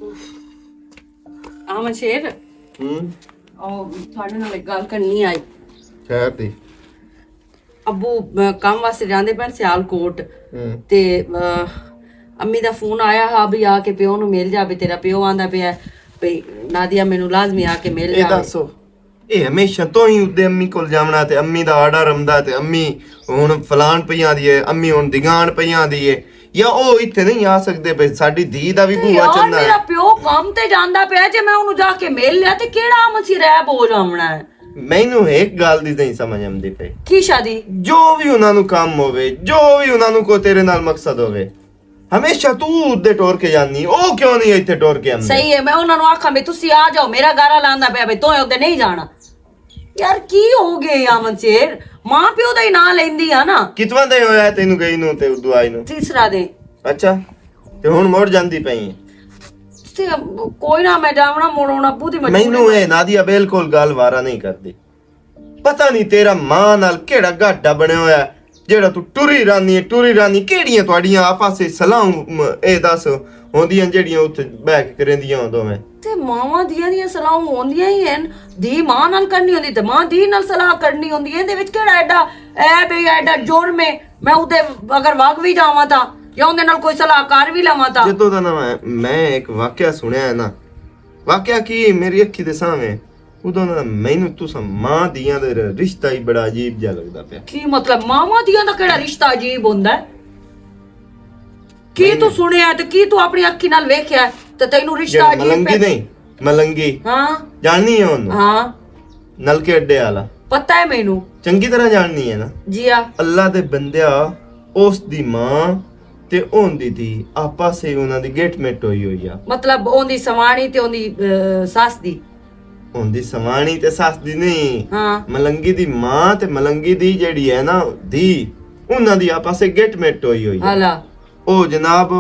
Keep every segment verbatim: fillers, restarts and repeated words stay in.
آ میں شیر، ہوں۔ او، تھوڑے نال ایک گل کرنی آئی۔ خیر دی۔ ابو، اہ، کم واسطے جاندے پن سیال کوٹ۔ ہوں۔ تے، اہ، امی دا فون آیا ہا بھی آ کے پیو نو مل جا، بھی تیرا پیو آندا پیا ہے، بھی نادیہ مینوں لازمی آ کے مل اے جاوے۔ دسو، اے ہمیشہ تو ہی اودے امی کول جاونا تے امی دا آرڈر آندا تے امی ہن فلان پئی آندی ہے، امی ہن دگان پئی آندی ہے، یا او ایتھے نہیں آ سکدے پئے؟ ساڈی دھی دا بھی تے بھوا یار، چندا ہے۔ میرا پیو کام تے جاندا پیا، جے میں اونوں جا کے مل لیا تے کیڑا مسیح رہ بو جاونا ہے؟ مینوں ایک گل دی نہیں سمجھ آندی پئی۔ کی شادی؟ جو بھی انہاں نوں کم ہووے، جو بھی انہاں نوں کوئی تیرے نال مقصد ہووے، ہمیشہ تو اودے ٹور کے جانی، او کیوں نہیں ایتھے ٹور کے آندے؟ صحیح ہے، میں انہاں نوں آکھاں بھی تسی آ جاؤ، میرا گارا لاندا پیا بھی تو اودے نہیں جانا۔ یار، کی ہو گئے آمن شیر؟ ماں پیو دا ہی ناں لیندی آ نا۔ کتواں دے ہویا ہے تینوں گئی نوں تے دعائی نوں؟ تیسرا دے۔ اچھا، تے ہن مڑ جاندی پئی ہے؟ تے کوئی نہ، میں جاونا مڑ ہن ابو دی مجبوری مینوں اے نادیا بالکل گل وارا نہیں کردی۔ پتہ نہیں تیرا ماں نال کیڑا گھاٹا بنیا ہویا ہے، جیڑا تو ٹری رانی ہے، ٹری رانی۔ کیڑیاں تہاڈیاں آپس وچ صلاحاں، م-، اے دس، ہوندیاں جیڑیاں اتھے بہ کے کریندیاں ہو دوویں؟ تے ماواں دیاں دیاں صلاحاں ہوندیاں ہی ہن۔ دھی ماں نال کرنی ہوندی تے ماں دھی نال صلاح کرنی ہوندی ہے۔ ایندے وچ کیڑا ایڈا عیب ہے یا ایڈا جرم ہے؟ میں اودے اگر وگ وی جاواں تاں یا اوندے نال کوئی صلاح کر وی لواں تاں؟ جدوں دا نا میں، میں ایک واقعہ سنیا ہے نا، واقعہ کی میری اکھی دے سامنے، ادوں دا مینوں تساں ماں دیاں دے رشتہ ہی بڑا عجیب جہا لگدا پیا۔ کی مطلب؟ ماواں دیاں دا کیڑا رشتہ عجیب ہوندا ہے؟ کی نہیں، تو نہیں۔ سنیا ہے تے کی تو اپنی اکھی نال ویکھیا ہے تے تینوں رشتہ جیڑا عجیب ملنگی پیا؟ نہیں، ملنگی۔ ہاں۔ جاننی ہے اونوں؟ ہاں۔ نلکے اڈے والا۔ پتہ ہے مینوں۔ چنگی طرح جاننی ہے نا؟ جی ہاں۔ اللہ دے بندیا، اس دی ماں تے اون دی دھی آپس سے انہاں دی گٹ مٹ ہوئی ہوئی آ۔ مطلب، اون دی سوانی تے اون دی، اہ، ساس دی؟ اون دی سوانی تے ساس دی نہیں۔ ہاں۔ ملنگی دی ماں تے ملنگی دی جیڑی ہے نا دھی، انہاں دی آپس سے گٹ مٹ ہوئی ہوئی آ۔ ہلا۔ او جناب،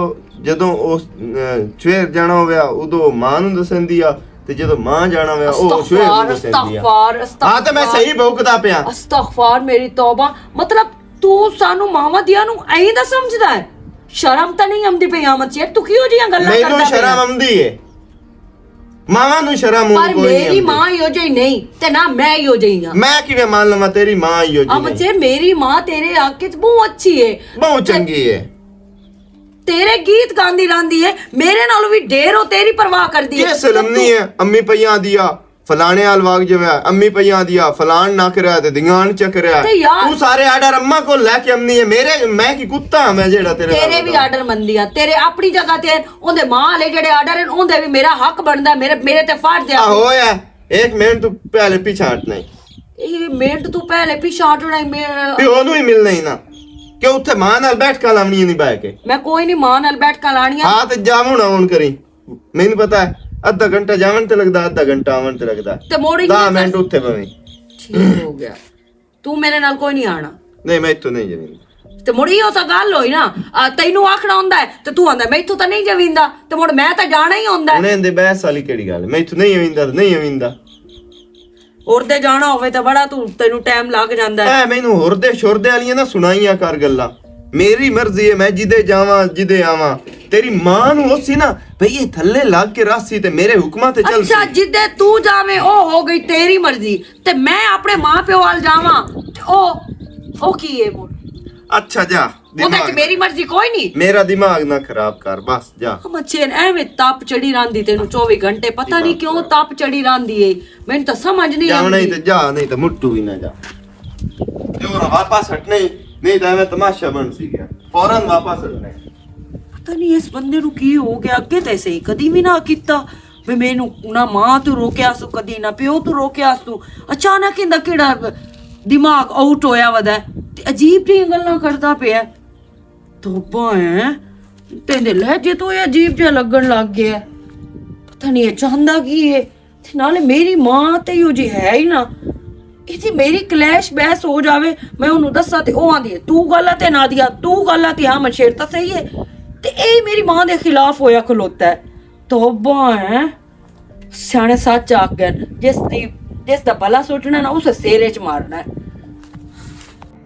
جدوں او، اہ، شہر جانا ہویا، ادوں او ماں نوں دسندی آ، تے جدوں ماں جانا ہویا، او شہر نوں دسندی آ۔ استغفار، استغفار۔ ہاں، تے میں صحیح بھوکدا پیا۔ استغفار، میری توبہ۔ مطلب، تو سانو ماواں دیاں نوں ایں دا سمجھدا ہے؟ شرم تاں نہیں آمدی پئی آمد چیک، تو کیوں جیاں گلاں کردا پیا؟ مینوں شرم آمدی ہے۔ ماواں نوں شرم پر کوئی نہیں میری آمدی۔ ماں ایہو جہی نہیں، تے نہ میں ایہو جہی ہاں۔ میں کیویں مان لواں تیری ماں ایہو جہی آمد نہیں؟ چیک، میری ماں تیرے حق وچ بہت اچھی ہے۔ بہت تے چنگی ہے۔ تیرے گیت گاندی راندی ہے، میرے نالوں بھی ڈھیر ہو، تیری پرواہ کردی ہے۔ یہ سلم تے نہیں تو ہے، امی پئی آندی آ، فلانے آل واگ جو ہے، امی پئی آندی آ، فلان نہ کریا تے دنگان چ کریا۔ تے یار تو سارے آرڈر اما کو لے کے امنی ہے، میرے، میں کی کتا ہاں میں جیڑا تیرے نال تیرے بھی آرڈر مندی آ، تیرے اپنی جگہ تے ہیں، اوندے ماں والے جڑے آرڈر ہیں، اوندے بھی میرا حق بندا ہے، میرے، میرے تے فرض ہے۔ آ ہویا، ایک منٹ تو پہلے پیچھے ہٹنا ہی۔ یہ منٹ تو پہلے پیچھے ہٹنا ہی، میں پیو نوں ہی ملنا ہی نا، کہ اتھے ماں نال بیٹھ کے لاونی نہیں بہ کے۔ میں کوئی نہیں ماں نال بیٹھ کے لانی آ۔ ہاں تے جاون آون کری۔ مینوں پتہ ہے، ادھا گھنٹہ جاون تے لگدا، ادھا گھنٹہ آون تے لگدا۔ تے موڑ ہی دہ نہیں منٹ اتھے بھویں۔ ٹھیک ہو گیا۔ تو میرے نال کوئی نہیں آنا۔ نہیں، میں اتھوں نہیں جاویندا۔ تے موڑ ایہو تاں گل ہوئی نا، آ، تینوں آکھنا ہوندا ہے تے تو آندا میں اتھوں تاں نہیں جاویندا، تے موڑ میں تاں جانا ہی ہوندا ہے۔ ہن ایندے بحث والی کیڑی گل ہے؟ میں اتھوں نہیں جاویندا تے نہیں جاویندا۔ ہور دے جانا ہووے تے بڑا تو، تینوں ٹائم لگ جاندا ہے۔ اے مینوں ہور دے شور دے والیاں نہ سنائیاں کر گلاں۔ میری مرضی ہے، میں جدے جاواں، جدے آواں۔ تیری ماں نوں ہوسی نا، بھئی یہ تھلے لگ کے راسی تے میرے حکماں تے چل اچھا، سی۔ جدے تو جاویں، او ہو گئی تیری مرضی۔ تے میں اپنے ماں پیو وال جاواں، تے او، او کی ہے مڑ؟ اچھا جا، اوندے دماغ چ میری مرضی کوئی نہیں۔ میرا دماغ نہ خراب کر، بس جا۔ ہم اچھے ہیں، ایویں تپ چڑھی راندی تینوں چوبی گھنٹے، پتہ نہیں کیوں تپ چڑھی راندی ہے، مینوں تاں سمجھ نہیں جاونا ہی آندی۔ تے جا، نہیں تے مٹو ہی نہ جا۔ جو نہ واپس ہٹنے، نہیں تے ایویں تماشا بن سی گیا۔ فوراً واپس ہٹنے۔ پتہ نہیں اس بندے نوں کی ہو گیا، اگے تے صحیح کدی بھی نہ کیتا۔ وے مینوں نہ ماں تو روکیا سو کدی، نہ پیو تو روکیا سو۔ اچانک ایندا کیڑا دماغ آؤٹ ہویا ودا ہے تے عجیب جیاں گلاں کردا پیا ہے۔ توبہ ہے، تیندے لہجے تو یہ عجیب جیاں لگن لگ گیا ہے۔ پتہ نہیں یہ چاہندا کی ہے۔ تے نالے میری ماں تے ایہو جی ہے ہی نہ۔ ایتھے میری کلیش بحث ہو جاوے، میں انہوں دساں تے او آندی ہے، "تو غلط ہے نادیہ، تو غلط ہے، ہاں، منشیر تاں صحیح ہے۔" تے اے میری ماں دے خلاف ہویا کھلوتا ہے۔ توبہ ہے، سیانے سچ آکھ گئے، جس دی، جس دا بھلا سوچنا ہے نا، اسے سیرے چ مارنا ہے۔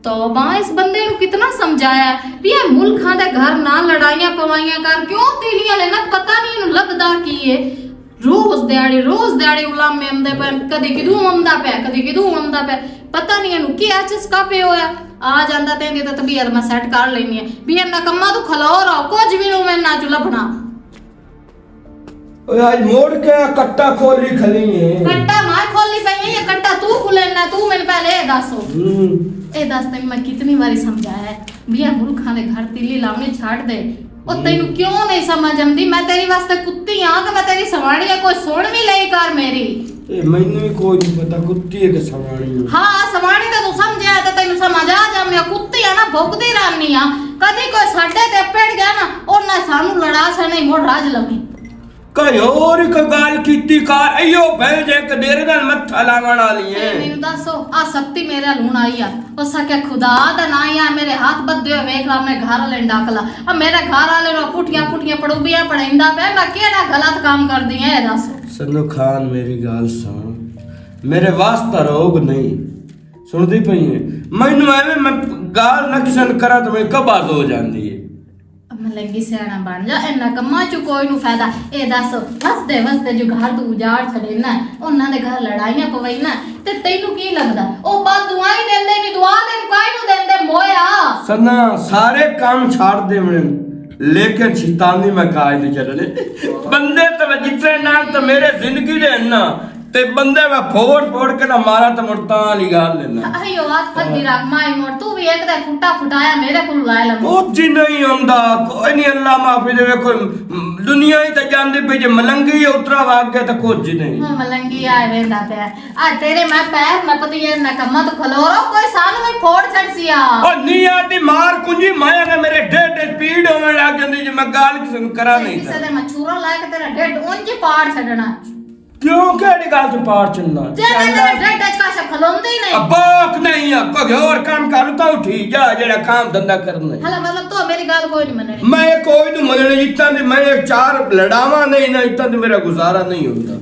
توبہ، اس بندے نو کتنا سمجھایا ہے بھی یہ ملکاں دے گھر نہ لڑائیاں پوائیاں کر، کیوں تیلیاں نے نہ پتہ نہیں انہوں لبدا۔ کی ہے؟ روز دیہاڑی، روز دیہاڑی غلام میں آمدے پے، کدی کدوں آمدا پے، کدی کدوں آمدا پے۔ پتہ نہیں اینوں کیا چسکا پے ہویا۔ آ جاندا تے ایندی تے طبیعت میں سیٹ کر لینی ہے۔ بھی اینا کماں تو کھلو رہو، کچھ بھی نوں میں نہ چ لبھنا۔ اوے، آج موڑ کے کٹا کھولی کھلی ہے۔ کٹا ماں کھولی پئی ہے، یہ کٹا تو کھلے نہ، تو میں پہلے یہ دسو۔ ہوں۔ اے دس، تینوں میں کتنی واری سمجھایا ہے، بیا ملکاں دے گھر تیلی لاونی چھڈ دے۔ او تینوں کیوں نہیں سمجھ آندی؟ میں تیری واسطے کتی ہاں کہ میں تیری سواݨی ہے، کوئی سن وی لئی کر میری۔ اے مینوں وی کوئی نہیں پتا، کتی ہے کہ سواݨی ہے۔ ہاں، سواݨی تے تو سمجھیا تے تینوں سمجھ آ جاوے، کتی ہے نا، بھوکدی رہنی آ۔ کدی کوئی ساڈے تے پڑ گیا نا، انہاں سانوں لڑا سے نہیں مڑ راج لوی۔ کوئی ہور ہی کوئی گل کیتی کر، ایہو بھل جے کہ میرے نال متھا لاون والی اے، ہے۔ مینوں دسو، آ ستی میرے لون آئی آ۔ اس آکھیا، "خدا دا ناں ہی آ، میرے ہاتھ بدھے ہوئے ویکھ لا، اپنے گھر والے نوں ڈک لا۔ آ میرے گھر والے نوں پٹھیاں پٹھیاں پڑوبیاں پڑھیندا پیا، میں کیہڑا غلط کام کردی اے، دس؟" سنو خان، میری گل سن، میرے واسطے روگ نہیں سنتی پئی ہے۔ مینوں ایویں میں گل نہ کسے نوں کراں تے میں قبض ہو جاندی ہے۔ ملنگی سیاݨا بن جا، انہاں کماں چوں کوئی نوں فائدہ۔ اے دس، وسدے وسدے جو گھر توں اجاڑ چھڈینا ہے، انہاں دے گھر لڑائیاں پوینا ہے، تے تینوں کی لگدا؟ او بد دعائیں دیندے، نی دعا تے کائے نوں دیندے، مویا؟ سنا، سارے کام چھڈ دیونے، لیکن شیطانی میں کاج نہیں چھڈنے۔ بندے تے میں جتنے نال تے میرے زندگی دے ہن نا، تے بندے میں پھوڑ پھوڑ کے نہ مارا تے مڑ تاں والی گل ہے نا۔ ایو آت پھدی رکھ مائی مڑ، تو بھی ایک دے پھٹا پھٹایا میرے کول لائے لگو۔ کچھ نہیں ہوندا، کوئی نہیں، اللہ معافی دے۔ کوئی دنیا ہی تے جاندی پئی جے، ملنگی اترا واگ گیا تے کچھ نہیں۔ ہاں، ملنگی آئے ویندا پیا۔ آ تیرے میں پیر نپدی اے، نکما تو کھلو رو، کوئی سانو میں پھوڑ چھڑ سیا۔ او نی آتی مار کنجی مایا نے میرے ڈیڈ ڈیڈ پیڑ ہونے لگ جاندی جے میں گال کسے نوں کراں نہیں کسے دے مچھورا لا کے تیرا ڈیڈ اونجی پاڑ چھڑنا۔ کیوں؟ کیڑی گل تو پار چلنا؟ جے میں تیرے ڈیڈ اچ کاشا کھلوندے ہی نہیں۔ اباک نہیں آ، کوئی اور کام کر تو ٹھیک جا، جڑا کام دھندا کرنا ہے۔ ہلا مطلب تو میری گل کوئی نہیں مننی۔ میں کوئی نہیں مننی، اتنا دی میں ایک چار لڑاواں نہیں نا، اتنا دی میرا گزارا نہیں ہوتا۔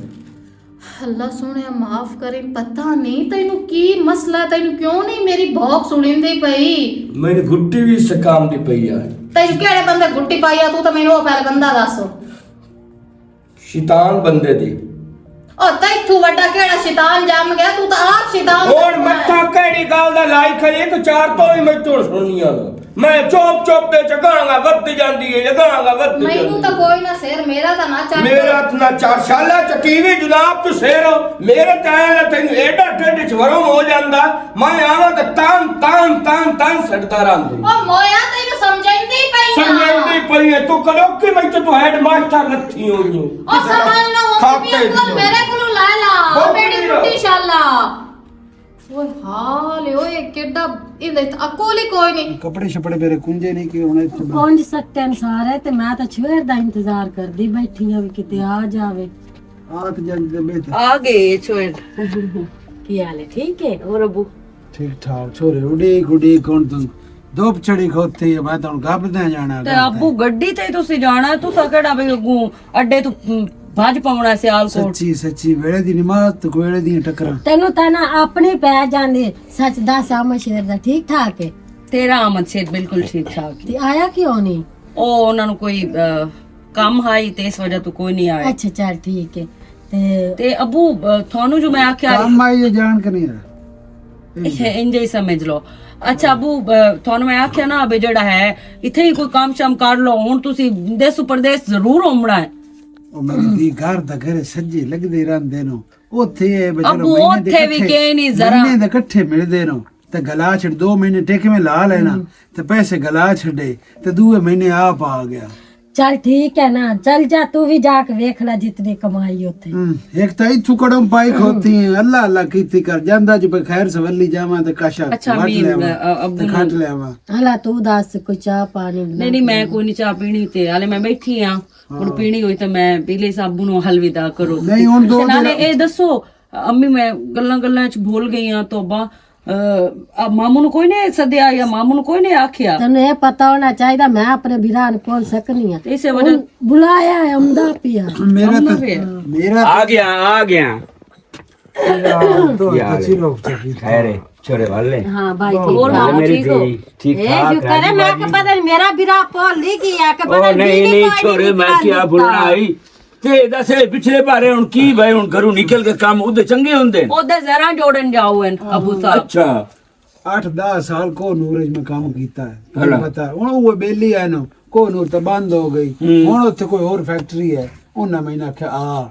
اللہ سونے معاف کرے، پتہ نہیں تینوں کی مسئلہ، تینوں کیوں نہیں میری بھوک سنیندی پئی؟ میری گٹی بھی سکام دی پئی ہے۔ تینوں کیڑے بندے گٹی پائی آ؟ تو تے مینوں او پہلے بندہ دس۔ شیطان بندے دی۔ او تیتھوں وڈا کیڑا شیطان جام گیا؟ تو تے آپ شیطان ہن بنیا ہے۔ متھا کیڑی گل دا لائی کھڑی ہے؟ تو چار تو ہی میں توڑ سننیاں نا۔ میں چپ چپ تے جگاں گا ودھ جاندی ہے، جگاں گا ودھ مینوں جاندی تاں ہے۔ کوئی نہ سر، میرا تاں نہ چڑھ۔ میرا تاں نہ چڑھ، شالا چ ٹی وی جناب تو سر ہو، میرے تے آیا نہ تینوں ایڈا ڈڈ چ ورم ہو جاندا، میں آواں تے تان، تان، تان، تان سڑدا رہندے۔ او مویا، تینوں سمجھاندی پئی آں۔ سمجھاندی پئی ہے، تو کدوں کی میں تو ہیڈ ماسٹر نتھی ہوئی ہوں۔ او سمجھ لو، کھاتے میرے کولوں لے لا، بہت میری بڑی ٹٹی شالا۔ اوئے حال اے، اوئے کیڈا، ایندا تے عقل ہی کوئی نہیں۔ کپڑے شپڑے میرے کنجے نہیں کہ ہن اتھے میں کنج سٹن سارے تے میں تاں چھوہر دا انتظار کردی بیٹھی ہاں وی کتے آ جاوے۔ آ تے جنج دے بہتر۔ آ گئے چھوہر۔ کی حال ہے؟ ٹھیک ہے؟ اور ابو؟ ٹھیک ٹھاک چھوہرے، اڈیک اڈیک ہن توں دھوپ چڑھی کھوتی ہے، میں تاں ہن گپ دے جانا تے گھر ابو تے۔ گڈی تے تسی جانا ہے، تساں کیڑا بھئی اگوں اڈے تو، م، بھج پاونا ہے سیال کوٹ۔ سچی، سچی، ویلے دی نماز تے ویلے دیاں ٹکراں۔ تینوں تاں نہ اپنی پے جاندی۔ سچ دس، آمد شیر دا ٹھیک ٹھاک ہے؟ تیرا آمد شیر بالکل ٹھیک ٹھاک ہے۔ تے آیا کیوں نہیں؟ او، انہاں نوں کوئی، آ، کم ہائی تے اس وجہ تو کوئی نہیں آیا۔ اچھا، چل ٹھیک ہے۔ تے تے ابو، آ، تھانوں جو میں آکھیا کم آئی ہے جان کے نہیں آیا۔ اچھا، انجے ہی سمجھ لو۔ اچھا ابو، آ، تھانوں میں آکھیا نا، ابے جڑا ہے، اتھے ہی کوئی کام شام کر لو۔ ہن تسی دیس پردیس ضرور ہومنا ہے۔ او میری دھی، گھر دا گھر سجے لگدے رہندے نو۔ اوتھے اے بچارا ابو، مہینے دے اوتھے وی کٹھے، کہیں نہیں ذرا۔ مہینے دے کٹھے ملدے نو۔ تے گلا چھڑ، دو مہینے ٹیکے میں لا لینا۔ ہم۔ تے پیسے گلا چھڑے۔ تے دوے مہینے آپ آ گیا۔ چل ٹھیک ہے نا، چل جا، تو بھی جا کے ویکھ لے جتنی کمائی ہوتی۔ ہم، ایک تاں اتھوں کڑم پائی کھوتی ہیں، اللہ اللہ کیتی کر، جاندا جو پہ خیر سولی جاواں تے کاشا اچھا، وٹ امین، لیواں، ا-، ابو تے کھٹ نو۔ لیواں۔ اللہ تو دس کوئی چاہ پانی بنا نہیں، نہیں، کے میں دے۔ کوئی نہیں چاہ پینی تے، حالے میں بیٹھی ہاں۔ ہن ہاں۔ پینی ہوئی تے میں پی لئی سا، ابو نو الوداع کرو۔ نہیں، ہن دو تے نالے دن اے دسو، امی میں گلاں گلاں چ بھول گئی ہاں، توبہ۔ آ، آ، مامو نو کوئی نہیں سدیا یا مامو نو کوئی نہیں آکھیا؟ تینوں اے پتہ ہونا چاہیدا، میں اپنے بھرا نوں بھول سکنی ہاں۔ اسے وجہ ہن بلایا ہے، امدا پیا۔ میرا آمدا تو، پیا۔ میرا آ گیا، آ گیا۔ یار، تو یار۔ اچھی لوگ چاہیے۔ خیر ہے، چھوڑے والے۔ ہاں بھائی، ٹھیک اور ٹھاک۔ ماما میری ٹھیک ہو؟ دھی، ٹھیک اے، ٹھاک شکر ہے، ہے، میں کہ پتہ نہیں، میرا بھرا بھول نہیں گیا کہ پتہ او نہیں، نہیں، نہیں، چھوڑے، میں کیا بھولنا آئی؟ تے دس، اے پچھلے بارے ہن کی بھائی، ہن گھروں نکل کے کام اودے چنگے ہوندے نے۔ اودے زراں جوڑن جاؤ ہن، ابو صاحب۔ اچھا۔ اٹھ دہ سال کوہ نور وچ میں کام کیتا ہے، تینوں پتہ ہے۔ ہن او بیلی ہے نا، کوہ نور تے بند ہو گئی۔ ہن اوتھے کوئی ہور فیکٹری ہے، انہاں میں آکھیا، آ،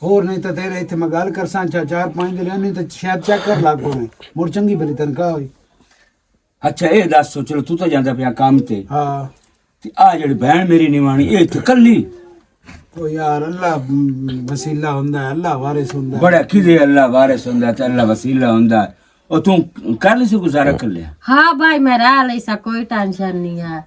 ہور نہیں تے تیرے ایتھے میں گل کرساں، چا-، چار پنج دن، نہیں تے شاید چکر لگ پوے، مڑ چنگی بھلی تنخواہ ہوئی۔ اچھا، اے دس، سوچ لو، تو تو جاندا پیا کام تے۔ ہاں۔ تے آ جڑی بہن میری نمانی، اے تے کلی۔ او یار، اللہ وسیلہ ہوندا ہے، اللہ وارث ہوندا ہے۔ بڑا کدے اللہ وارث ہوندا ہے تے اللہ وسیلہ ہوندا ہے۔ او تو کر لی سی گزارا کر لیا؟ ہاں بھائی، میں رہ لئی سا، کوئی ٹینشن نہیں ہے۔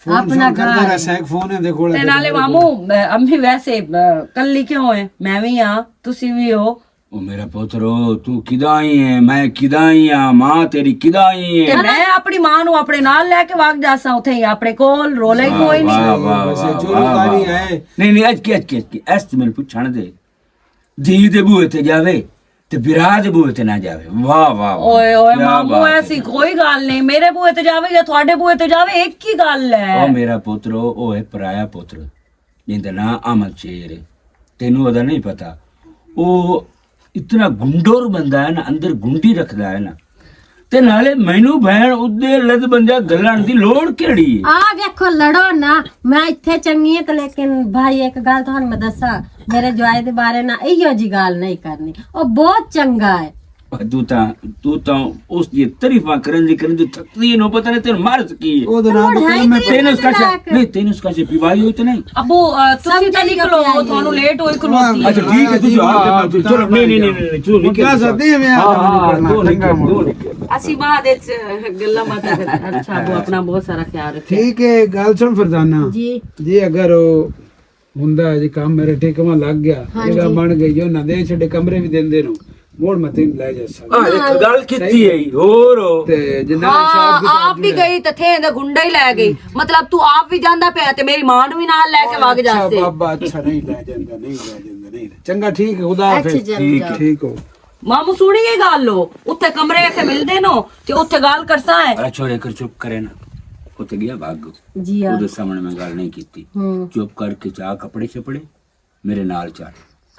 فون اپنا شون کردا گھر رہسا، ایک فون ہے دے کول تے نالے مامو، میں، امی ویسے، آ، کلی کیوں ہے؟ میں وی ہاں، تسی وی ہو۔ او میرا پترو، تو کدا ہی ہے، میں کدا ہی ہاں، ماں تیری کدا ہی ہے۔ تے میں اپنی ماں نو اپنے نال لے کے وگ جاساں اتھے ہی، اپنے کول رولا ہی کوئی نہیں۔ واہ، واہ، واہ، واہ، واہ۔ نہیں، نہیں، اج کی، اج کی، اج کی، ایس تے میرے پچھن دے۔ دھی دے بوئے تے جاوے، تے برا دے بوئے تے نہ جاوے۔ واہ، واہ، واہ۔ اوئے، اوئے، کیا مامو، بات ہے۔ ایسی کوئی گل نہیں۔ میرے بوئے تے جاوے یا تھوڑے بوئے تے جاوے، ایک ہی گل ہے۔ او میرا پترو، او ہے پرایا پتر۔ جیندا ناں احمد شیر ہے۔ تینوں اودا نہیں پتا۔ او اتنا گنڈور بندہ ہے نا، اندر گنڈی رکھدا ہے نا۔ تے نالے مینوں بہن اودے لد بندے گلن دی لوڑ کیڑی ہے؟ آ ویکھو، لڑو نا، میں اتھے چنگی ہاں تے، لیکن بھائی، ایک گل تہانوں میں دساں، میرے جوائے دے بارے نا ایہو جی گل نہیں کرنی، او بہت چنگا ہے۔ تو تاں، تو تاں اس دی تعریفاں کرن دی، کرن دی تھکدی ہے، نو پتہ نہیں تینوں مار سکی ہے۔ او دے نال مڑ ہے ہی میں تینوں اس کا شا-، نہیں، تینوں اس کا شا پیوائی ہوئی تو نہیں۔ ابو، آ، تسی سمجھ تاں نہیں نکلو، کیا ہے؟ تھانوں لیٹ ہوئی کھلوتی ہے۔ اچھا، ٹھیک ہے، تسی آ کے، چلو، نہیں، نہیں، نہیں، نہیں، چلو، نکل جاؤ۔ ہاں، ہاں، دو نکل، دو نکل۔ اسی بعد وچ گلاں باتاں کر-، اچھا، ابو اپنا بہت سارا خیال رکھے۔ ٹھیک ہے، گل سن فرزانہ۔ جی۔ جی، اگر او ہوندا ہے جی کم میرے ٹھیکواں لگ گیا، ہاں جگہ جی۔ بن گئی، جو نہ دے چھڈے کمرے بھی دیندے نو، مڑ میں تین لے جا سکدا۔ آ، ایک گل کیتی ہے، ہور ہو۔ تے جناب ہاں، صاحب کی آپ بھی گئی تے تھے دا گنڈا ہی لے گئی۔ مطلب، تو آپ بھی جاندا پیا تے میری ماں نو بھی نال لے کے وگ اچھا جاسے۔ بابا، اچھا، نہیں لے جاندا، نہیں لے جاندا، نہیں لے۔ چنگا، ٹھیک ہے، خدا حافظ۔ اچھا جی، ٹھیک ہے۔ ٹھیک ہو۔ مامو، سنی یہ گل ہو، اتھے کمرے ایتھے ملدے نو، تے اتھے گل کرساں ہے۔ اے چھوڑے کر، چپ کرے نا۔ اتھے گیا بھاگ۔ جی ہاں۔ اودے سامنے میں گل نہیں کیتی۔ ہوں۔ چپ کر کے چا کپڑے شپڑے میرے نال چل۔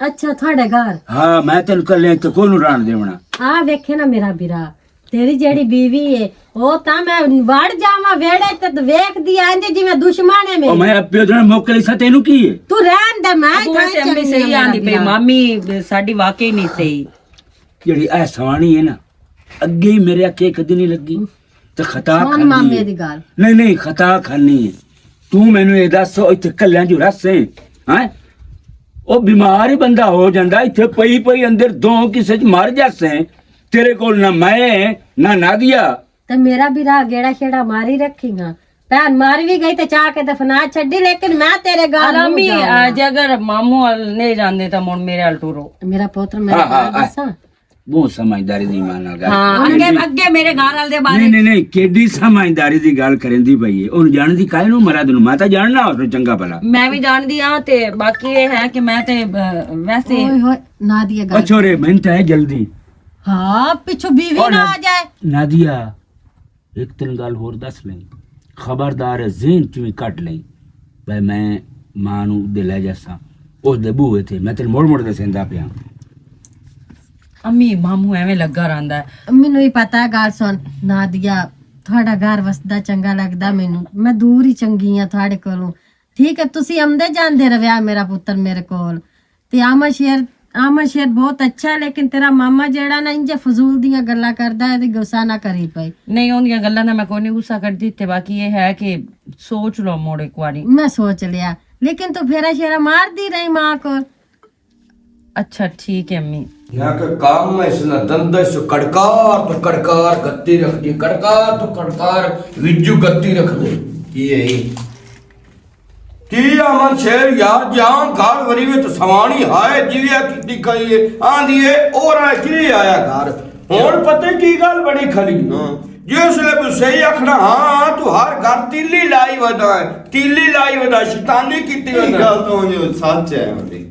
اچھا، تھوڑے گھر؟ ہاں، میں تینوں کلے تے کونوں رہن دیونا۔ آ ویکھے نا میرا بیرا، تیری جیڑی بیوی ہے، او تاں میں وڑ جاواں ویڑے تے تے ویکھدی آندے جویں دشمن ہے او میری۔ میں اپیو دے موقع لیسا، تینوں کی ہے؟ تو رہن دے، میں ابو تھاں ویسے امی چنگی صحیح آ آندی میرا پئی، بیرا۔ مامی ساڈی واقعی نہیں صحیح۔ جیڑی اے سوانی ہے نا، اگے ہی میرے اکھے کدی نہیں لگی۔ تے خطا سن کھانی مامے ہے۔ دی گل۔ نہیں، نہیں، خطا کھانی ہے۔ تو مینوں اے دس، او اتھے کلیاں جو رس ہے، ہیں؟ او بیمار ہی بندہ ہو جاندا، اتھے پئی پئی اندر دو کسے چ مر جاسے۔ تیرے کول نہ میں، نہ نادیا۔ تے میرا بھی راہ گیڑا شیڑا ماری رکھی گا۔ بہن مر بھی گئی تے چاہ کے دفنا چھڈی، لیکن میں تیرے گھر نہیں الامی، جاؤں گا۔ آ، جے اگر ماموں ال نہیں جاندے تاں مڑ میرے ال ٹورو۔ میرا پتر، میں ہاں، ہاں، گل ہاں۔ دساں؟ بہت سمجھداری دی ماں نال گل ہاں، کریں اگے، دی۔ اگے میرے گھر وال دے بارے نہیں، نہیں، نہیں، کیڈی سمجھداری دی گل کریں دی بھائی ہے۔ ہن جان دی کائے نو مراد نو، میں تاں جاننا اس نو چنگا بھلا۔ میں بھی جان دی ہاں، تے باقی یہ ہے کہ میں تے، آ، ویسے اوئے ہوئے، نادیہ گل۔ اچھا رے، میں تے ہے جلدی۔ ہاں، پچھو بیوی او نہ نا-، آ جائے۔ نادیہ، ایک تین گل ہور دس لیں، خبردار ہے، ذہن چوں ہی کٹ لیں۔ بھائی، میں ماں نو دے لے جاساں، اس دے بوئے تے میں تینوں مڑ مڑ دسیندا پیاں۔ امی، ماموں ایویں لگا رہندا ہے۔ امی نو ہی پتہ ہے، گل سن، نادیہ، تھوڑا گھر وسدا چنگا لگدا مینوں، میں دور ہی چنگی ہاں تھوڑے کولوں۔ ٹھیک ہے، تسی آمدے جاندے رہیا میرا پتر میرے کول۔ تے آمد شیر، آمد شیر بہت اچھا ہے، لیکن تیرا ماما جیڑا نا انجے فضول دیاں گلاں کردا ہے، تے غصہ نہ کری پئی۔ نہیں، اوندیاں گلاں دا میں کوئی نہیں غصہ کردی، تے باقی یہ ہے کہ سوچ لو مڑ ایک واری۔ میں سوچ لیا، لیکن تو پھیرا شیرا مار دی رہی ماں کو۔ اچھا، ٹھیک ہے امی۔ یا کہ کام میں اس نہ دندش کڑکار تو کڑکار گتی رکھ دی، کڑکار تو کڑکار وجو گتی رکھ دے۔ کی ہے یہ؟ کی آمن شیر یار جان گھر وری وچ سوانی ہائے جیویا کیتی کھائی ہے، آندی ہے، اور آ جی آیا گھر۔ ہن پتہ کی گل بنی کھلی؟ ہاں۔ جس لے بھی صحیح آکھنا، ہاں، تو ہر گھر تیلی لائی ودا ہے، تیلی لائی ودا، شیطانی کیتی یہ ودا۔ گل تو جو سچ ہے ہوندی۔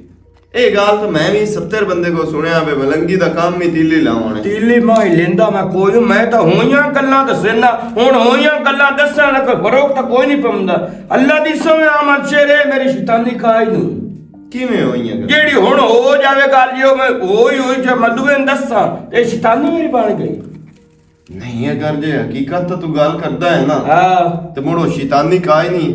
اے گل تو میں وی ستر بندے کو سنیا پے، ملنگی دا کم ہی تیلی لاون ہے۔ تیلی مائی لیندا میں کوئی، میں تاں ہوئیاں گلاں دسینا۔ ہن ہوئیاں گلاں دسن دا کوئی فروغ تاں کوئی نہیں پوندا۔ اللہ دی سو آمن شیر، اے میری شیطانی کائی نہیں۔ کیویں ہوئی ہے گل؟ جیڑی ہن ہو جاوے گل، جی او میں ہوئی ہوئی جے مدویں دساں، تے شیطانی میری بن گئی۔ نہیں، اگر جے حقیقت تو تو گل کردا ہے نا، ہاں۔ تے مڑو شیطانی کائے نہیں۔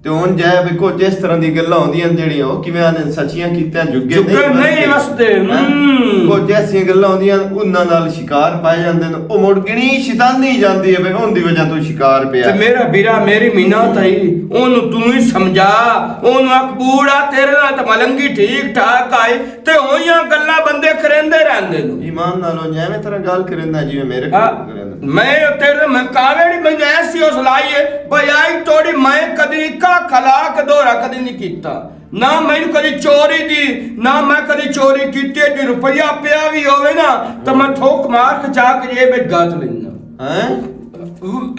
تے ہن جے ویکھو جس طرح دی گلاں ہوندیاں جیڑیاں، او کیویں آندے سچیاں کیتیاں جھگے جھگے نہیں نہیں وسدے۔ وسدے، ہاں۔ ہم۔ کچھ ایسیاں گلاں ہوندیاں، انہاں نال شکار پائے جاندے نے۔ او مڑ گنی شیطانی جاندی ہے، بھئی، اون دی وجہ تو شکار پیا۔ تے میرا بیرا، میری مینا تائی، اونوں توں ہی سمجھا، اونوں اکبوڑا، تیرے نال تے ملنگی ٹھیک ٹھاک آئی، تے ہویاں گلاں بندے کریندے رہندے نے۔ ایمان نال ہو جائے، میں تیرا گل کریندا جی، میں میرے ہاں، کول کریندا۔ میں تیرے میں کاوڑی میں ایسی اس لائی ہے، بھائی آئی توڑی میں کدی کا کھلا کے دورا کدی نہیں کیتا۔ نہ میں کدی چوری دی، نہ میں کدی چوری کیتی ہے۔ جی روپیہ پیا بھی ہووے نا، تو میں تھوک مار کے چا کے جیب وچ گات لینا۔ ہیں؟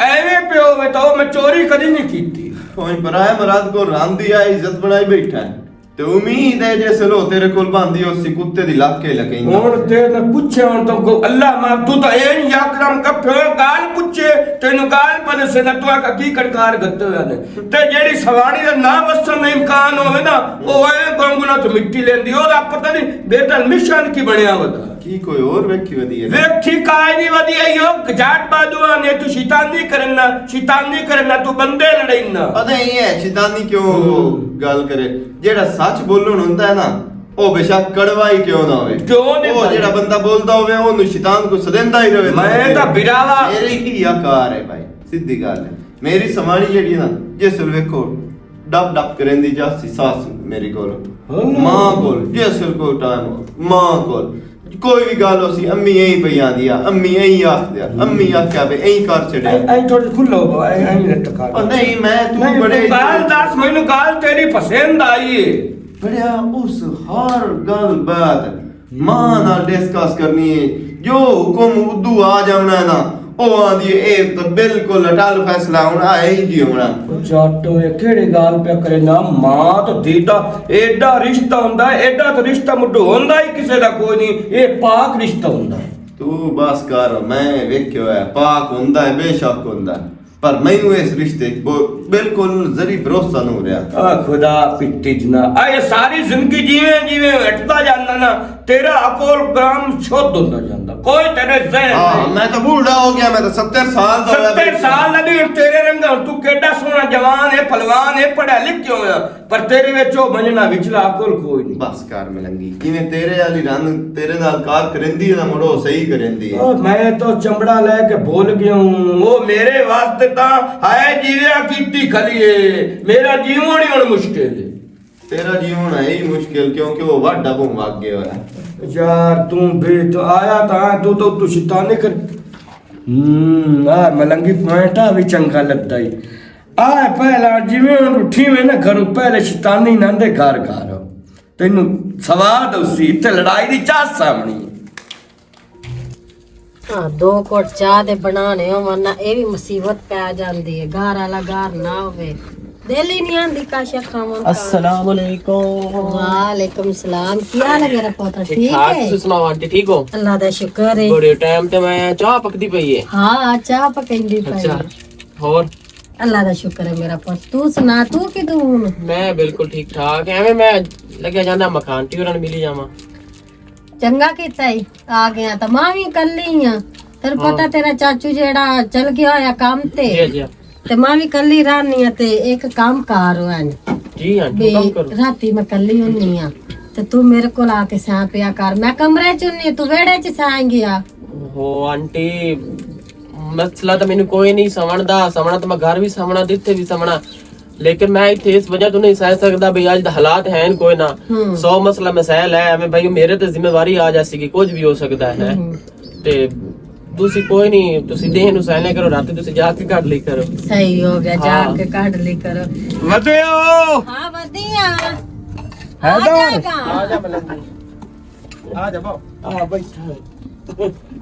ایویں پیا ہووے تو میں چوری کدی نہیں کیتی۔ کوئی برائے مراد کو رام دی آ عزت بنائی بیٹھا ہے۔ تے امید ہے جے سلو تیرے کول باندھی ہو سی کتے دی لات کے لگئی۔ ہن تے میں پوچھے ہن تو کو اللہ مار تو تا این یکدم کپھے گال پوچھے، تینوں گال پنے سے نہ تو آکا کی کنکار گھتے ہوئے نے۔ تے جیڑی سوانی دا نہ وسن دا امکان ہووے نا، او اے گنگنا تو مٹی لیندی، او دا پتہ نہیں بیٹا مشن کی بنیا ہوتا۔ کی کوئی اور ویکھی ودی ہے؟ ویکھی کائے نہیں ودی ہے، یو جاٹ بادو آنے، تو شیطانی کرنا، شیطانی کرنا، تو بندے لڑائنا۔ پتہ ہی ہے، شیطانی کیوں ہم۔ گل کرے؟ جیڑا سچ بولن ہوندا ہے نا، او بے شک کڑوا ہی کیوں نہ ہوئے۔ کیوں نہیں او بھائی؟ جیڑا بندہ بولدا ہوئے، اونوں شیطان کو سدیندا ہی رہے۔ میں تاں براوا۔ میری ہی آ کار ہے بھائی، سیدھی گل ہے۔ میری سماڑی جیڑی نا، جس ویل ویکھو، ڈپ ڈپ کریندی جا سی ساس میری کول۔ ہاں۔ ماں کول، جس ویل کوئی ٹائم ہو، ماں کول۔ کوئی بھی گل ہو سی، امی یہی پئی آندی آ، امی یہی آکھ دیا، امی آکھیا پے، یہی کر چھڈیا۔ اے، اے تھوڑے کھلو، اے، اے لٹکا۔ او نہیں، میں تو نہیں، بڑے تو گل دس، مینوں گل تیری پسند آئی ہے۔ بڑیا اس ہر گل بات ماں نال ڈسکس کرنی ہے۔ جو حکم ادو آ جانا ہے نا، او آندی ہے، اے تو بالکل اٹل فیصلہ ہونا، اے ہی جی ہونا۔ او جٹ، اے کیڑی گل پیا کرے نا؟ ماں تو دیدا ایڈا رشتہ ہوندا ہے، ایڈا تو رشتہ مڈو ہوندا ہی کسے دا کوئی نہیں، اے پاک رشتہ ہوندا ہے۔ تو بس کر، میں ویکھیا ہویا ہے، پاک ہوندا ہے، بے شک ہوندا ہے۔ پر مینوں اس رشتے 'چ بو-، بالکل ذری بھروسہ نہ ہو رہا۔ آ خدا پٹی جنا۔ آ یہ ساری زندگی جیویں جیویں ہٹدا جاندا نا، تیرا عقل گرام شد ہوندا جاندا۔ کوئی تیرے ذہن ہاں، نہیں۔ میں تو بوڑھا ہو گیا، میں تو ستر سال دا ہویا ستر بیٹھا۔ سال دا بھی ہن تیرے رنگا، ہن تو کیڈا سوہنا جوان ہے، پلوان ہے، پڑھا لکھیا ہویا۔ پر تیرے وچ او منجنا وچلا عقل کوئی نہیں۔ بس کر ملنگی، جویں تیرے والی رن تیرے نال کار کریندی ہے نا، مڑو صحیح کریندی ہے۔ او میں تو چمڑا لے کے بھول گیا ہوں۔ او میرے واسطے تاں ہائے جیویا کیتی کھلی ہے، میرا جیون ہی ہن مشکل ہے۔ تیرا جیون ہے ہی مشکل، کیونکہ وہ وڈا بہوں وگ گیا ہے۔ یار، توں بھی تو آیا تاں، توں تو، تو شیطانی کر۔ ہم، آ ملنگی پوائنٹا بھی چنگا لگدا ای۔ آ پہلا جویں ہن اٹھی میں نا گھروں، پہلے شیطانی نہ دے گھر گھر۔ تینوں سواد اسی تے لڑائی دی چاس سامنی۔ ہاں، دو کوٹ چاہ دے بنانے ہون نا، اے وی مصیبت پے جاندی ہے۔ گھر والا گھر نہ ہوے، دل ہی نہیں آندی کاشا کھاون کا۔ السلام علیکم۔ وعلیکم السلام۔ کی حال ہے میرا پوتر؟ ٹھیک ٹھیک ٹھاک، ہے؟ تسی سناؤ آنٹی، ٹھیک ہو؟ اللہ دا شکر ہے۔ بڑے ٹائم تے میں چاہ پکدی پئی ہے۔ ہاں، چاہ پکیندی پئی اچھا، ہے۔ ہور؟ اللہ دا شکر ہے میرا پوت۔ تو سنا، تو کدوں ہن؟ میں بالکل ٹھیک ٹھاک، ایویں میں لگیا جانا مکان ٹی ہوراں نوں ملی جاواں۔ چنگا کیتا ای، آ گیا۔ تے ماں وی کلی ہاں۔ تینوں ہاں۔ پتہ تیرا چاچو جیڑا چل گیا ہویا کام تے۔ جی، جی۔ تے ماں وی کلی رہنی آں تے ایک کام کار ہویا نے۔ جی ہاں، بے، کام کرو۔ راتی میں کلی ہونی آں۔ تے تو میرے کول آ کے ساں پیا کر۔ میں کمرے چ ہونی، تو ویڑے چ ساں گیا۔ ہو آنٹی، مسئلہ تو مینوں کوئی نہیں سمجھدا، سمجھنا تو میں گھر بھی سمجھنا، جتھے بھی سمجھنا۔ لیکن میں اتھے اس وجہ تو نہیں سہ سکدا بھئی اج دا حالات ہیں کوئی نہ۔ ہوں۔ سو مسئلہ مسائل ہے، ایویں بھائی میرے تے ذمہ واری آ جاسی کہ کچھ بھی ہو سکدا ہے۔ ہوں۔ تے تسی کوئی نہیں، تسی دین حسین کرو، رات تسی جا کے کڈ لی کرو۔ صحیح ہو گیا، جا ہاں۔ کے کڈ لی کرو۔ ودیو۔ ہاں، ودیا۔ حیدر۔ آ جا گا۔ آ جا ملنگی۔ آ جا با۔ آ بیٹھا۔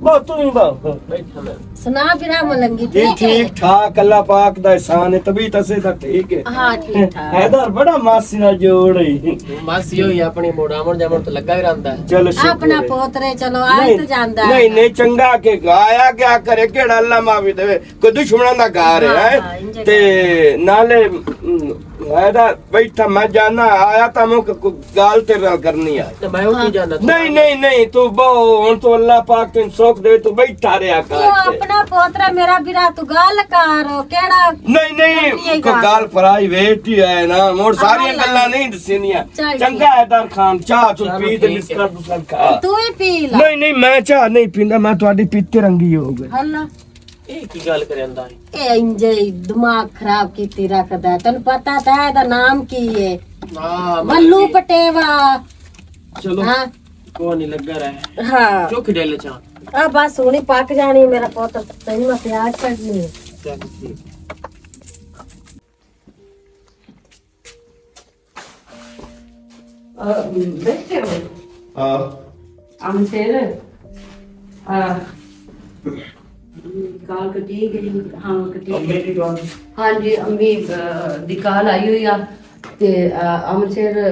با تو ہی با۔ بیٹھا میں۔ سنا پھر آ ملنگی، جی ٹھیک ہے؟ ٹھیک ٹھاک، اللہ پاک دا احسان ہے، طبیعت اسے دا ٹھیک ہے۔ ہاں، ٹھیک ٹھاک۔ حیدر بڑا ماسی نال جوڑ ہے۔ ماسی ہوئی اپنی موڑ آمن جامن تو لگا ہی رہندا ہے۔ چلو شکر اپنا ہے۔ پوترے، چلو آ نہیں، تو جاندا نہیں، ہے۔ نہیں، چنگا کہ آیا کیا کرے، کیڑا اللہ معافی دے، کوئی دشمناں دا گھر ہے، ہاں، ہیں؟ ہاں، انجے تے گھر۔ نالے، ام، ایدا بیٹھا، میں جانا آیا تاں میں کوئی گال تیرے نال کرنی آئی۔ تے میں اٹھی جانا۔ نہیں، نہیں، نہیں، تو بہو، ہن تو اللہ پاک تین سوکھ دے، تو بیٹھا رہیا کر تو اتھے۔ اپنا پوترا میرا برا تو گال کر، کیڑا نہیں، نہیں، کرنی ہے کوئی گال؟ گال پرائی ویٹ ہی ہے نا، مڑ ساریاں اللہ گلاں نہیں دسیندیاں۔ چل ٹھیک۔ چنگا ہے در خان، چاہ چل چلو پی تے ٹھیک ہے۔ بسکٹ بسکٹ کھا۔ تو ہی پی لا۔ نہیں، نہیں، میں چاہ نہیں پیندا، میں تہاڈی پیتے رنگی ہو گئی۔ اللہ۔ اے کی گل کریندا ہے؟ اے انجے ہی دماغ خراب کیتی رکھدا ہے۔ تینوں پتہ تاں ہے دا نام کی ہے؟ ہاں، میں ولو بھی پٹیوا۔ چلو، ہاں۔ کوئی نہیں، لگا رہے۔ ہاں۔ چوک ڈیلے چاں۔ آ بس ہونی پک جانی، میرا پوت تینوں میں پیاز کٹنی ہے۔ چل ٹھیک۔ آ، بیٹھے ہو؟ ہاں۔ امن شیر، آ، کال کٹی گئی۔ ہاں، کٹی امی گئی۔ کی کال؟ ہاں جی، امی، آ، دی کال آئی ہوئی آ۔ تے، آ، امن شیر، آ،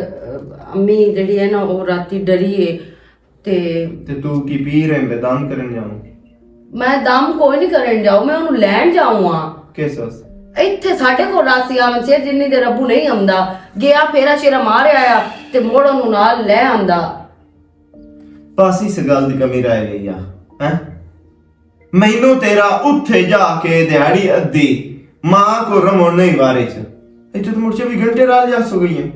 امی جڑی ہے نا، وہ راتی ڈری ہے۔ تے تے تو کی پی رہے ہیں، دم کرن جاؤں؟ میں دم کوئی نہیں کرن جاؤں، میں انہوں لین جاؤں ہاں۔ کس واسطے؟ ایتھے ساڈے کول راسی آون سے جنی دیر ابو نہیں آندا، گیا پھیرا شیرا مار آیا تے مڑ انہوں نال لے آندا۔ بس اس گل دی کمی رہ گئی آ، ہیں؟ مینوں تیرا اتھے جا کے دیہاڑی ادھی ماں کو رمو نہیں وارے چ۔ ایتھے تو مڑ چوبی گھنٹے رال جا سو گئی ہیں۔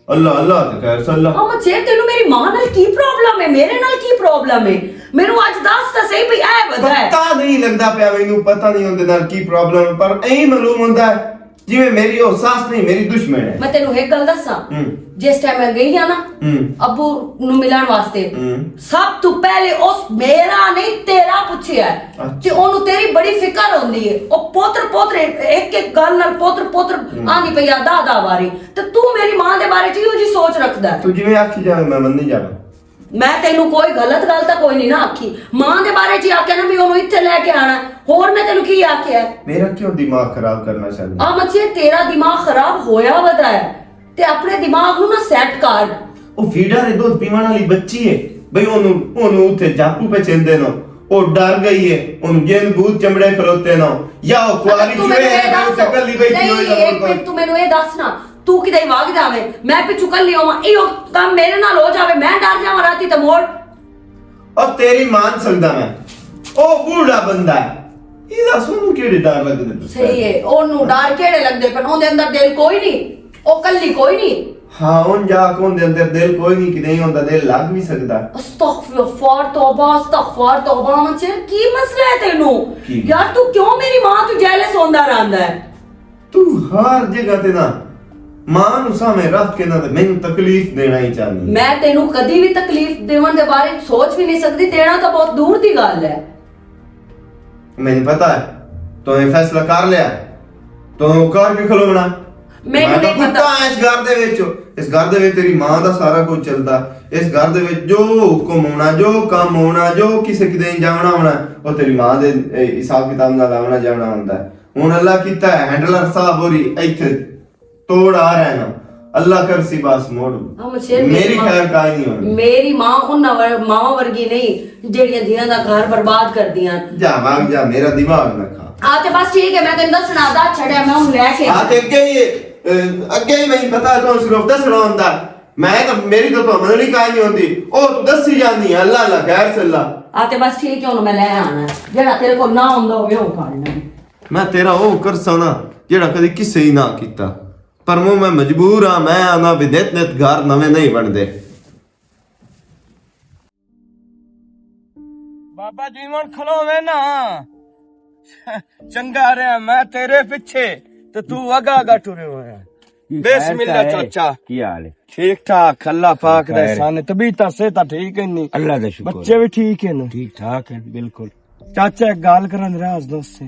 اللہ اللہ تے خیر صلی اللہ۔ اما چیر، تینوں میری ماں نال کی پرابلم ہے؟ میرے نال کی پرابلم ہے؟ مینوں اج دس تاں صحیح، بھئی اے وجہ ہے۔ پتہ نہیں لگدا پیا مینوں، پتہ نہیں اوندے نال کی پرابلم ہے، پر ایں معلوم ہوندا ہے جویں میری او ساس نہیں، میری دشمن ہے۔ میں تینوں ایک گل دساں، ہوں۔ جس ٹائم میں گئی ہاں نا، ہوں۔ ابو نوں ملن واسطے، ہوں۔ سب تو پہلے اس میرا نہیں تیرا پوچھیا ہے۔ اچھا۔ کہ اونوں تیری بڑی فکر ہوندی ہے۔ او پوتر پوتر ایک ایک گل نال پوتر پوتر ہوں۔ آندی پئی آ، دا دا واری۔ تے تو میری ماں دے بارے چ ایہو جی سوچ رکھدا ہے۔ تو جویں آکھی جاوے، میں منی جاواں۔ میں تینوں کوئی غلط گل تاں کوئی نہیں نہ آکھی۔ ماں دے بارے چ آکھیا نا بھی اونوں اتھے لے کے آنا ہے۔ ہور میں تینوں کی آکھیا ہے؟ میرا کیوں دماغ خراب کرنا چاہندی؟ آ مچھے، تیرا دماغ خراب ہویا ودا ہے۔ تے اپنے دماغ نوں نہ سیٹ کر۔ او فیڈر ہے، دودھ پیوان والی بچی ہے۔ بھئی اونوں، اونوں اتھے جاپو پہ چیندے نو۔ او ڈر گئی ہے۔ اونوں جن بھوت چمڑے کھلوتے نو۔ یا او اگر کواری تو مینوں جوے اے ہے، دس، تے کلی بیٹھی ہوئی نہیں، ہے ایک منٹ، تو مینوں اے دس نا، تو کدے وگ جاویں، میں پچھو کلی ہوواں، ایہو کم میرے نال ہو جاوے، میں ڈر جاواں راتی تے مول۔ او تیری مان سکدا میں، او بوڑھا بندہ ہے، ایہدا سونوں کیڑے ڈر لگدے پے؟ صحیح ہے، اونوں ڈر کیڑے لگدے پن؟ اوندے اندر دل کوئی نہیں، او کلی کوئی نہیں۔ ہاں، اون جا کے اوندے اندر دل کوئی نہیں، کدے اوندا دل لگ بھی سکدا۔ استغفر، فار توبہ، استغفار توبہ، من چیر کی مسئلہ ہے تینوں؟ کی؟ یار، تو کیوں میری ماں تو جیلس ہوندا رہندا ہے؟ تو ہر جگہ تے نا ماں نو سامنے رکھ کے نا تے مینوں تکلیف دینا ہی چاہنی۔ میں تینوں کدی بھی تکلیف دیون دے بارے سوچ بھی نہیں سکدی، دینا تاں بہت دور دی گل ہے۔ مینوں پتا ہے، تو یہ فیصلہ کر لیا، تو کر کے کھلونا۔ مینوں میں نہیں تو پتا۔ کتا اس گھر دے وچ، اس گھر دے وچ تیری ماں دا سارا کچھ چلدا۔ اس گھر دے وچ جو حکم ہونا، جو کام ہونا، جو کسے کدے جانا ہونا، وہ تیری ماں دے، اے، حساب کتاب نال آونا جانا ہوندا ہے۔ ہن اللہ کیتا ہے، ہینڈلر صاحب ہوری ایتھے توڑ آ رہے نا۔ اللہ کر سی بس موڑ۔ ہم شیر میری میری ماں، خیر کائی نہیں ہونی۔ میری ماں انہاں ور-، ماواں ورگی نہیں، جیڑیاں دھیاں دا گھر برباد کر دیاں۔ جا بھاگ جا، میرا دماغ نہ کھا۔ آ تے بس ٹھیک ہے، میں تینوں دسنا دا چھڑیا، میں ہن لے کے آ تے اگے ہی، اے، اگے ہی میں پتا تو صرف دسنا ہوندا۔ میں تو، میری تو تو مدد نہیں کائی نہیں ہوندی۔ او تو دسی جاندی ہے، اللہ اللہ، خیر سے اللہ۔ آ تے بس ٹھیک ہے، ہن میں لے آنا ہے۔ جیڑا تیرے کول نہ ہوندا ہوے، او کھا لینا۔ میں تیرا او کرساں نا، جیڑا کدی کسے ہی نہ کیتا۔ پر مو میں مجبور ہاں، میں آنا بھی نت نت گھر نویں نہیں بندے۔ بابا جیون کھلووے نا، چنگا رہیا، میں تیرے پیچھے تے تو اگا اگا ٹرے ہوئے ہیں۔ بسم اللہ چاچا۔ کی حال ہے؟ ٹھیک ٹھاک، اللہ پاک دا خیر۔ احسان ہے۔ طبیعت سے تا ٹھیک ہے نہیں؟ اللہ دا شکر بچے ہے۔ بھی ٹھیک ہے نا؟ ٹھیک ٹھاک ہے، بالکل۔ چاچا، ایک گل کرن راز دوست سے۔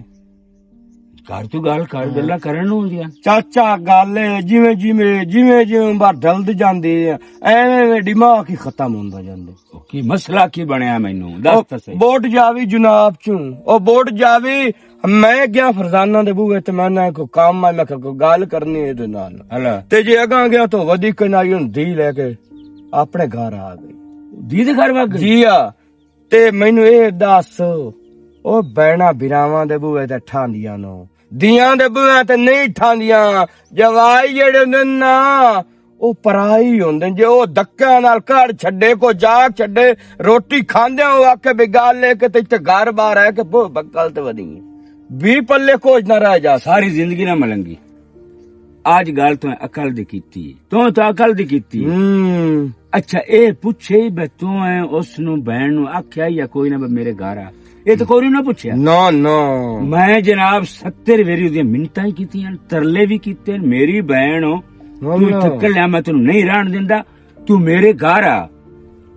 گھر تو گل کر، ہاں۔ گلاں کرن نوں ہوندیاں۔ چاچا، گل ہے، جویں، جویں، جویں، جویں عمر ڈھلدی جاندی ہے، ایویں، ایویں دماغ ہی ختم ہوندا جاندے۔ او، کی مسئلہ کی بنیا مینوں؟ دس او، تے صحیح۔ بوٹ جاوی جناب چوں، او بوٹ جاوی، میں گیا فرزانہ دے بوہے تے میں نہ کوئی کام آ، میں کہا کوئی گل کرنی ہے دے نال۔ ہلا۔ تے جے اگاں گیا تو ودی کنائی ہن دھی لے کے اپنے گھر آ گئی۔ دھی دے گھر وگ گئی؟ جی ہاں۔ تے مینوں اے دس، او بہناں بھراواں دے بوہے تے ٹھاندیاں نو، دیاں دے بوہاں تے نہیں ٹھاندیاں۔ جوائی جڑے ہوندے نا، او پرائی ہوندے۔ جے او دکیاں نال کڑ چھڈے، کو جاگ چھڈے، روٹی کھاندے ہو، آکھے بھی گل اے کہ تے اتھے گھر بار ہے کہ بو بکل تے ودی۔ بھی پلے کچھ نہ رہ جا۔ ساری زندگی نہ ملنگی۔ آج گل تو عقل دی کیتی۔ تو تو عقل دی کیتی۔ ہم۔ اچھا، اے پوچھے بے تو ہے اس نو بہن نو آکھیا یا کوئی نہ بے میرے گھر آ؟ اے تو کوئی نہ پوچھیا۔ نہ، نہ۔ میں جناب ستر ویری اودیاں منتاں ہی کیتیاں، ترلے بھی کیتے، میری بہن ہو، نہ، تو نہ۔ اتھے کلیا میں تینوں نہیں رہن دیندا، تو میرے گھر آ۔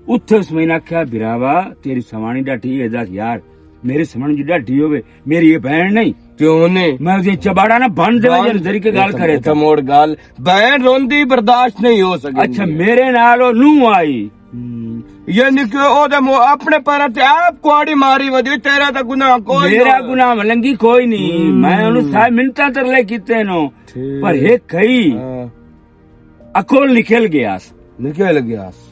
اتھے اس میں آکھیا، بھراوا، تیری سوانی ڈاٹھی ہے، دس یار، میری سوانی جو ڈاٹھی ہوے، میری یہ بہن نہیں۔ کیوں نہیں؟ میں اودیاں چباڑا نہ بن دیواں، بن جن ذری کے گل کرے تے۔ موڑ گل، بہن روندی برداشت نہیں ہو سکتی۔ اچھا، میرے نال او نو آئی۔ ہم۔ یعنی کہ او دے مو-، اپنے پر تے آپ کواڑی ماری ودی، تیرا تے گناہ کوئی میرا نہیں۔ گناہ ملنگی کوئی نہیں۔ ہم۔ میں انہوں سارے منتاں ترلے کیتے نو۔ ٹھیک۔ پر ایک کئی ہاں۔ اکول نکل گیا س۔ نکل گیا س۔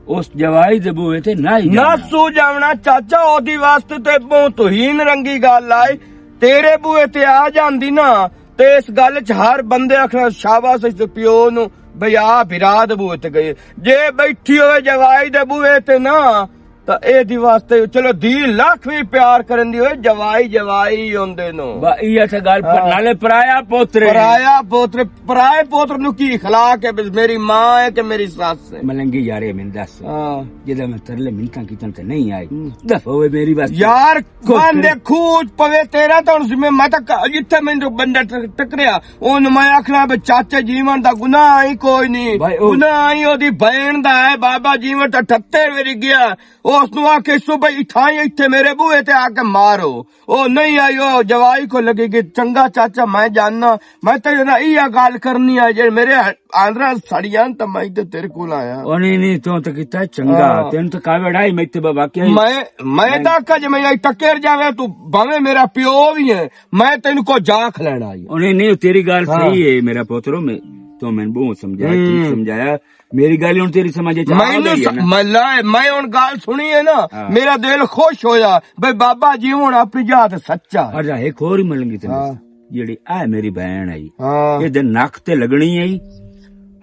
اس جوائی دے بوئے تے نہ ہی نہ جانا۔ سو جاونا چاچا، او دی واسطے تے بہت توہین رنگی گل آئی۔ تیرے بوئے تے آ جاندی نا، تے اس گل چ ہر بندے آکھنا، "شاباش اس دے پیو نو، بھئی آ بھرا دے بوئے تے گئے۔" جے بیٹھی ہوئے جوائی دے بوئے تے نا، تاں اے دی واسطے چلو دی لاکھ وی پیار کرن دی ہوئے، جوائی جوائی ہوندے نو۔ با-، یہ تے گل پر-، ہاں۔ نالے پرایا پوترے۔ پرایا پوتر، پرائے پوتر نو کی اخلاق ہے؟ بس میری ماں ہے کہ میری ساس ہے؟ ملنگی یارے، میں دس۔ ہاں۔ جدے میں ترلے منتاں کیتن تے نہیں آئی۔ ہم۔ دفع ہوئے میری بس۔ یار، کوئی بندے کھوج پوے تیرا تاں ہن ذمہ، میں تاں ک-، جتھے مینوں بندہ ٹ-، ٹکریا، اون میں آکھنا بھی چاچے جیون دا گناہ ہی کوئی نہیں۔ بھائی، او گناہ ہی او دی بہن دا ہے، بابا جیون تاں ٹھتے ویری گیا۔ او اس نوں آکھے، "سو بھائی، اتھاں ہی اتھے میرے بوہے تے آ کے مارو۔" او نہیں آئی، او جوائی کو لگے گی، "چنگا چاچا، میں جاننا، میں تیرے نال ایہا گل کرنی ہے، جے میرے آندرا سڑیاں تاں میں تے تیرے کول آیا۔" او نہیں، نہیں، تو تے کیتا ہے چنگا، ہاں۔ تینوں تے کاوڑ آئی، میں تے بابا کیا ہی میں، میں میں تاں آکھا جے میں آئی ٹکر جاوے، تو بھاویں میرا پیو بھی ہے، میں تینوں کو جا کھلینا آئی۔ او نہیں، نہیں، تیری گل ہاں۔ صحیح ہے، میرا پوترو، میں، تو میں بہت سمجھایا، ٹھیک ہم۔ سمجھایا۔ میری گل ہن تیری سمجھ چ آ میں نو گئی ہے س-، نا؟ میں لا-، میں ہن گل سنی ہے نا، ہاں۔ میرا دل خوش ہویا۔ بھئی بابا جی ہن اپنی جات سچا ہے۔ اچھا، ایک ہور ہی ملنگی تینوں۔ ہاں۔ جیڑی اے میری بہن آئی، ہاں۔ اے دے نک تے لگنی آئی،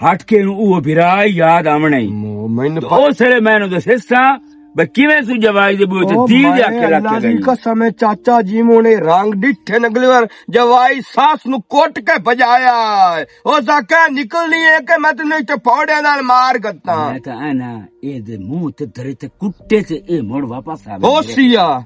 ہٹ کے نو او بھرا یاد آونا آئی۔ مو-، مینوں تو پ-، او سرے میں نو دسے سا، بھئی کیویں سو جوائی دے بوئے تے او دی دے مائے آکے رکھ اللہ کے دی گئی۔ قسم ہے چاچا جی، مونے رنگ ڈٹھے نگلے ور جوائی ساس نو کوٹ کے بجایا ہے۔ او زاکا نکلنی ہے کہ میں تینوں اتھے پھوڑے نال مار گتا۔ میں کہا نا، اے دے منہ تے درے تے کٹے تے اے مڑ واپس آوے۔ ہو سیا۔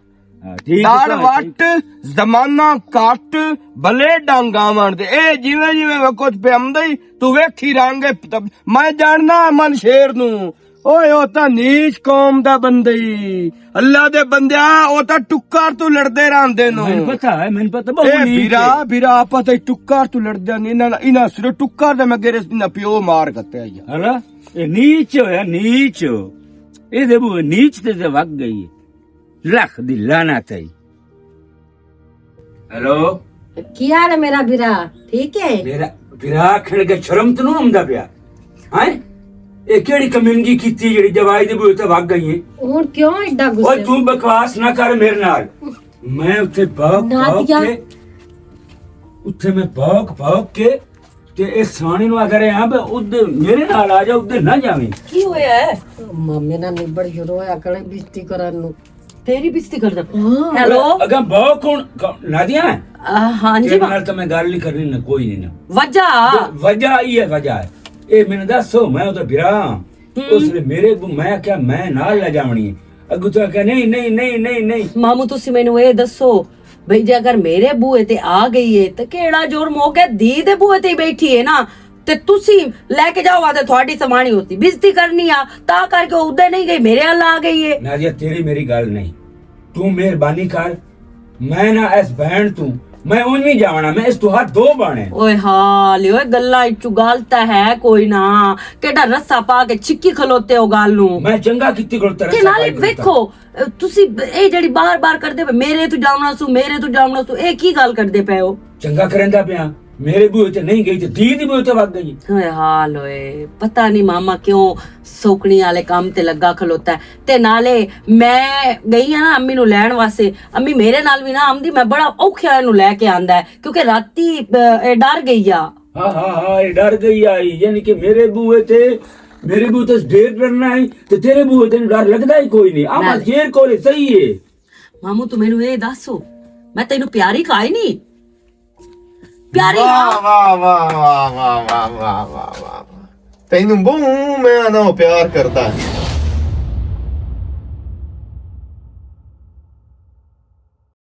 ہاں، ٹھیک ہے، دار ٹھیک۔ وٹ، زمانہ کٹ، بلے ڈنگ آون دے۔ اے جیویں جیویں وقت پہ آمدے، تو ویکھی رانگے۔ میں جاننا امن شیر نو۔ اوئے، او تاں نیچ قوم دا بندہ ای۔ اللہ دے بندیا، او تاں ٹکر تو لڑدے رہندے نو۔ مینوں پتہ ہے، مینوں پتہ، بہت اے نیچ بھرا، ہے۔ بھرا، آپاں تاں ٹکر تو لڑدے نے، انہاں، انہاں صرف ٹکر دے مگر انہاں پیو مار کتے آئی۔ ہلا، اے نیچ ہویا، نیچ۔ اے دے بو نیچ تے تے وگ گئی۔ لکھ دی لعنت ہے۔ ہیلو۔ کی حال ہے میرا بھرا؟ ٹھیک ہے؟ میرا بھرا آکھن کے شرم تے نوں آندا پیا؟ ہیں؟ اے کیڑی کمینگی کیتی جڑی جوائی دے بوئے تے وگ گئی ہے؟ ہن کیوں ایڈا اوئے غصے؟ توں بکواس نہ کر میرے نال۔ میں اتھے بھوک بھوک نادیا۔ کے، اتھے میں بھوک بھوک کے تے اس سوانی نوں اگر اے آ بے ادھے میرے نال آ جا، ادھے نہ جاویں۔ کی ہویا ہے؟ مامے نال نبڑ شروع ہویا کڑے بجتی کرن نوں۔ تیری بجتی کردا؟ ہاں۔ ہیلو۔ اگاں بہو کون، کون، نادیہ؟ آ، ہاں جی، تیرے ماں۔ نال تاں میں گل نہیں کرنی، نہ کوئی نہیں، نہ۔ وجہ؟ وجہ ای ہے، وجہ ہے۔ اے مینوں دسو، میں اودا بھرا ہاں۔ ہم۔ اس نے میرے کو، میں کیا، میں نال لے جاونی ہے۔ اگوں تو کہا، "نہیں، نہیں، نہیں، نہیں، نہیں۔" مامو، تسی مینوں اے دسو، بھئی، جے اگر میرے بوئے تے آ گئی ہے، تے کیڑا جرم ہو گیا؟ دی دے بوئے تے ہی بیٹھی ہے نا، تے تسی لے کے جاؤ، آتے تھوڑی سوانی ہوتی، بےزتی کرنی آ، تا کر کے ادھر نہیں گئی، میرے ہل آ گئی ہے۔ نازیہ، تیری میری گل نہیں، تو مہربانی کر، میں نہ اس بہن تو، میں اونج نہیں جاونا، میں اس تو ہاتھ دو بانے۔ اوئے ہاں، لیو، گلاں اچوں گل تاں ہے کوئی نہ، کیڈا رسا پا کے چھکی کھلوتے ہو گل نوں۔ میں چنگا کیتی کھلوتا، کہ رسا نالے پا کے کھلوتا۔ ویکھو، تسی اے جڑی بار بار کردے پے، میرے تو جاونا سو، میرے تو جاونا سو، اے کی گل کردے پے ہو؟ چنگا کریندا پیاں۔ میرے بوئے تے نہیں گئی تے دی دی بوئے تے وگ گئی۔ ہائے حال ہوئے، پتہ نہیں ماما کیوں سوکنے والے کام تے لگا کھلوتا ہے۔ تے نالے میں گئی ہاں نا امی نو لین واسطے، امی میرے نال بھی نہ آمدی، میں بڑا اوکھیا اینو لے کے آندا ہے کیونکہ راتی اے ڈر گئی آ۔ ہاں ہاں ہاں، یہ ڈر گئی آئی، یعنی کہ میرے بوئے تے میرے بوئے تے ڈر ڈرنا ہے، تے تیرے بوئے تے ڈر لگدا ہی کوئی نہیں۔ آ بس شیر کولے صحیح ہے۔ مامو، تو مینوں اے دس، میں تینوں پیاری کائے نہیں؟ پیاری ہاں۔ واہ واہ واہ واہ واہ واہ واہ واہ واہ واہ واہ۔ تینوں بہوں میں آنا پیار کردا ہے۔